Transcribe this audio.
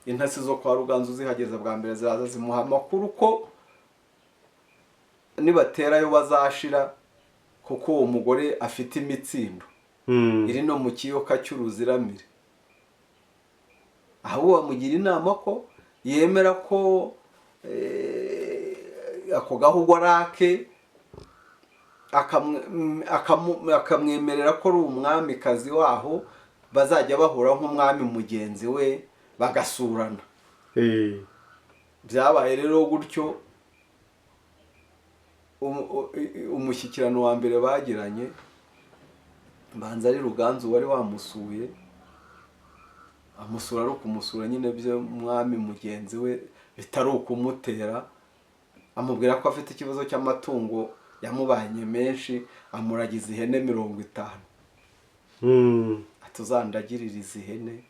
Intasi zo kwa Ruganzu zihageze bwa mbere, ziraza zimuha amakuru ko nibaterayo bazashira, kuko uwo mugore afite imitsindo iri no mu kiyoka cy'uruziramire. Ahubwo bamugira inama ko yemera ko ako gahugu ari ake, akamwemerera ko ari umwamikazi waho, bazajya bahura nk'umwami mugenzi we, bagasurana. Byabaye rero gutyo. Umushyikirano wa mbere bagiranye, mbanza ari Ruganzu wari wamusuye, amusura ari ukumusura nyine by'umwami mugenzi we, bitari ukumutera. Amubwira ko afite ikibazo cy'amatungo yamubanye menshi, amuragiza ihene 50, ati: "Uzandagirire izi hene."